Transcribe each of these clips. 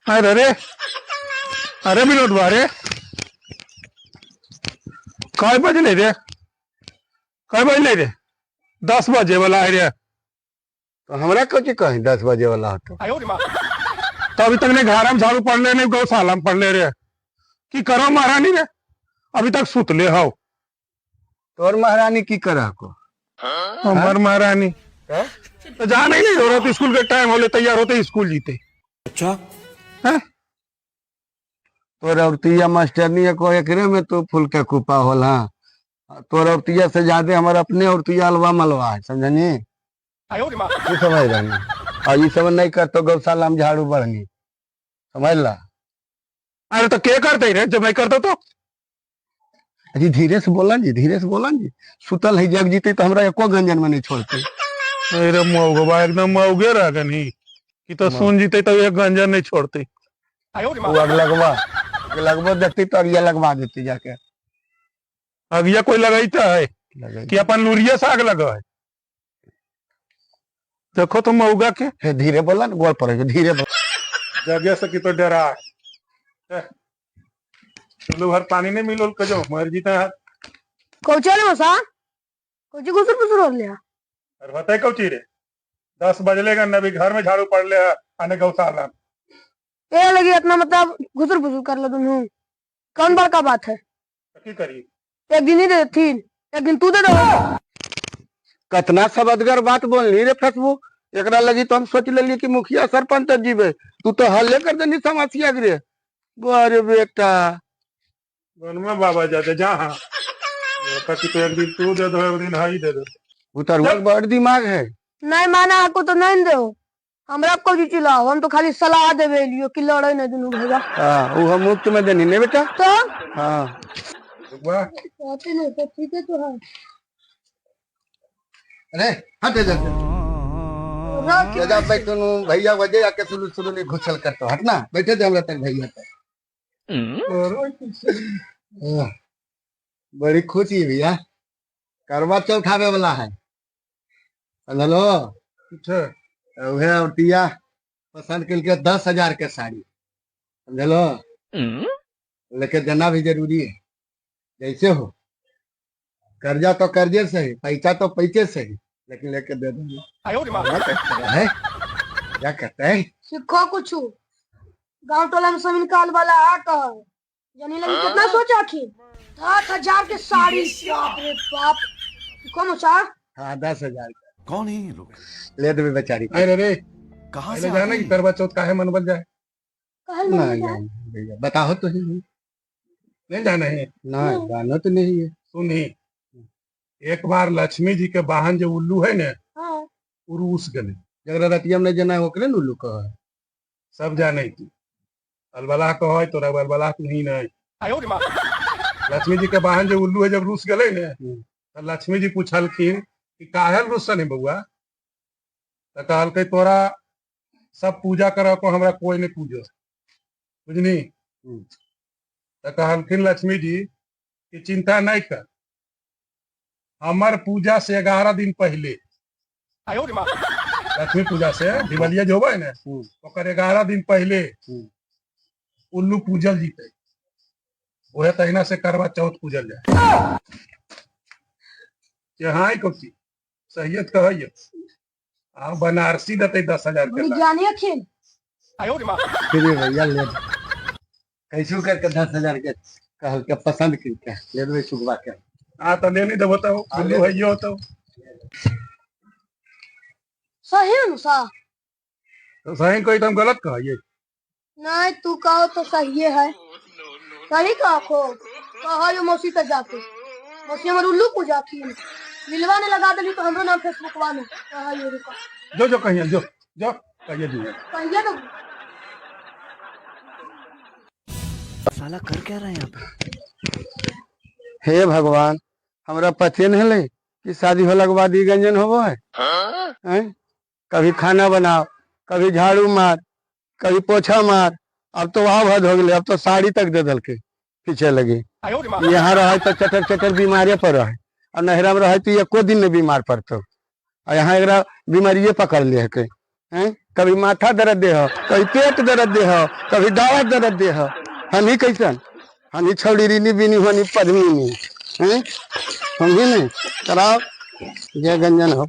अरे अरे अरे विनोद बा रे, काय बजले रे? काय बजले रे? 10 बजे वाला है रे। तो हमरा कथी कही 10 बजे वाला होतो? तो अभी तक नहीं घर में झाड़ू पड़ ले, नहीं गौशाला में पड़ ले रे। की करो महारानी रे, अभी तक सुतले हो। तोर महारानी की करह को? हमर महारानी तो जा नहीं नहीं हो रहा तो स्कूल के टाइम होले, तैयार होते स्कूल जीते। अच्छा। हैं? तोर औरतिया मास्टरनी को एकरे में तो फूल के कुपा होला। तोर औरतिया से ज्यादा हमार अपने औरतिया अलवा मलवा है, समझनी? तू समझ रहनी और ये सब नहीं कर तो गौशाला में झाड़ू बढ़नी, समझ ला। अरे तो के करते रे जब नहीं करते तो? अजी धीरे से बोला जी, धीरे से बोला जी। सुतल है जग जीते तो हमरा एको गंजन में नहीं छोड़ते। अरे मऊगवा एकदम मऊगे रह गनी कि तो सुन जीते तो एक गंजन नहीं छोड़ते। वो अग लगवा लगवा देखती तो अगिया लगवा देती जाके। अगिया कोई लगाईता है कि अपन लुरिया से आग लगा है? देखो तो मऊगा के। हे धीरे बोला ना, गोल पड़े धीरे बोला। जगह से की तो डरा है। चलो भर पानी नहीं मिलो कजो मर जीता है। कौची आले मसा कौची घुसर पुसर हो लिया? अरे बताए कौची रे, 10 बजले का नबी घर में झाड़ू पड़ ले आने गौशाला। ए लगी इतना मतलब घुसर पुसर कर लो तुम, कौन बड़का बात है? की करी? एक दिन ही दे थी, एक दिन तू दे दो। कतना सबदगर बात बोलनी रे फेसबुक, एकरा लगी तो हम सोच लेली कि मुखिया सरपंच जीवे, तू तो हल्ले कर देनी समस्या के रे। अरे बेटा में बाबा जाते जा। हाँ कि तो एक दिन तू दे दो, एक दिन हाई दे दो। उतरवा बड़ दिमाग है। नहीं माना आपको तो नहीं दो, हमरा को चिल्लाओ, हम तो खाली सलाह देवे लियो कि लड़े नहीं दुनू भैया। हाँ वो हम मुफ्त में देनी नहीं बेटा। तो हाँ वाह आते नहीं तो ठीक है तो है। अरे हट जा जा बैठो भैया वजह आके सुलू सुलू नहीं घुसल कर तो हटना बैठे दे हमरा तक भैया तक। बड़ी खुशी भैया, करवा चौथ आवे वाला है, समझलो? अच्छा। उहे औरतिया पसंद के 10,000 के साड़ी, समझलो? लेके देना भी जरूरी है, जैसे हो कर्जा तो कर्जे सही, पैसा तो पैसे सही, लेकिन लेके दे देंगे। है क्या कहते हैं? सीखो कुछ, गांव टोला में जमीन काल वाला आ कह जानी लगी कितना सोचा आखिर 10,000 के साड़ी, बाप रे बाप। सीखो मचा। हाँ 10,000 का। कौन है ये लोग? ले देवे बेचारी। अरे रे कहाँ से पहले जाना आते कि हैं? करवा चौथ काहे मनबल जाए? कहल ना नहीं जाए। भैया बताओ तो ही। नहीं जाना है? ना जानो तो नहीं है। सुनी, एक बार लक्ष्मी जी के वाहन जो उल्लू है ने, हाँ उ रूस गए। जगरा रतिया में जना ओकरे न उल्लू कह। सब जाने की अलबला कहो तोरा अलबला नहीं नहीं। लक्ष्मी जी के वाहन जो उल्लू है जब रूस गए ने, तो लक्ष्मी जी पूछलखिन कि काहे रूसन है बउआ? तो कहलकै तोरा सब पूजा कर को हमरा कोई नहीं पूजो, बुझनी? तो कहलखिन लक्ष्मी जी कि चिंता नहीं कर, हमर पूजा से 11 दिन पहले, लक्ष्मी पूजा से दिवालिया जो होबे ने, ओकर 11 दिन पहले उल्लू पूजल जीते, ओहे तहिना से करवा चौथ पूजल जाए। हाँ कौची सहियत कहैय, आ बनारसी देते 10,000 के। ज्ञानी अखिल। फिर भैया ले कैसू करके 10,000 के कह के पसंद की के ले देवे सुगवा के। हाँ तो ले नहीं देबो तो उल्लू है यो तो। सही अनुसार तो सही कोई तो हम गलत कहिए? नहीं तू कहो तो सही है, सही कहो कहो यो मौसी तक जाके मौसी हमर उल्लू पूजा की मिलवा ने लगा देली तो हमरो नाम फेसबुक वाले कहो यो रुका। जो जो कहिए, जो जो कहिए जी। कहिए तो। साला कर क्या रहा है यहाँ पे? हे भगवान, हमरा पते नहीं है कि शादी होला के बाद ई गंजन होबो है। हैं? कभी खाना बनाओ, कभी झाड़ू मार, कभी पोछा मार, अब तो वहाँ भद हो गए, अब तो साड़ी तक दे दल के पीछे लगी। यहाँ रहे तो चटर चटर बीमारे पर रहे, और नहरा में रहे तो एको दिन नहीं बीमार पड़तो, और यहाँ एकरा बीमारिये पकड़ ले के। हैं कभी माथा दर्द दे हो, कभी पेट दर्द दे हो, कभी दावा दर्द दे हो। हम ही कैसन, हम ही छौड़ी रीनी बीनी होनी पद्मिनी हैं, हम ही नहीं कराओ जय गंजन हो।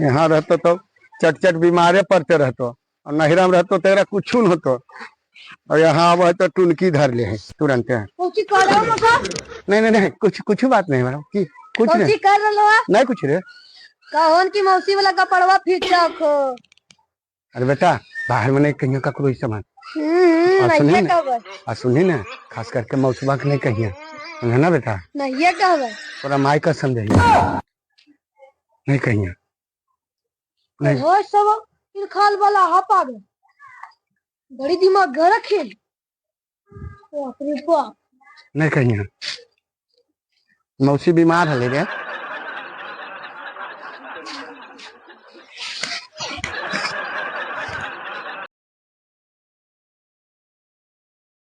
यहाँ रहतो तो चट चट बीमारे पड़ते रहतो, और नहिरा में रहतो तेरा कुछ न होतो, और यहाँ आब है तो टुनकी धर ले है तुरंत। कौची कर रहे हो मौसा? नहीं नहीं नहीं, कुछ कुछ बात नहीं मैडम, की कुछ कौची नहीं। कर रहे हो? नहीं कुछ रे। कहोन की मौसी वाला कपड़वा फींचा खो। अरे बेटा बाहर में नहीं कहियो ककरो ई सामान। हम्म। और सुनिए नहीं ना। कहबै। और सुनी ना, खास करके मौसबा के नहीं कहिए, समझे ना बेटा? नहीं कहबै। थोड़ा माई का समझाइए, नहीं कहिए नहीं। हो सब खाल वाला हा पागल, बड़ी दिमाग घर खेल, बाप रे बाप। नहीं कहिए, मौसी बीमार है रे।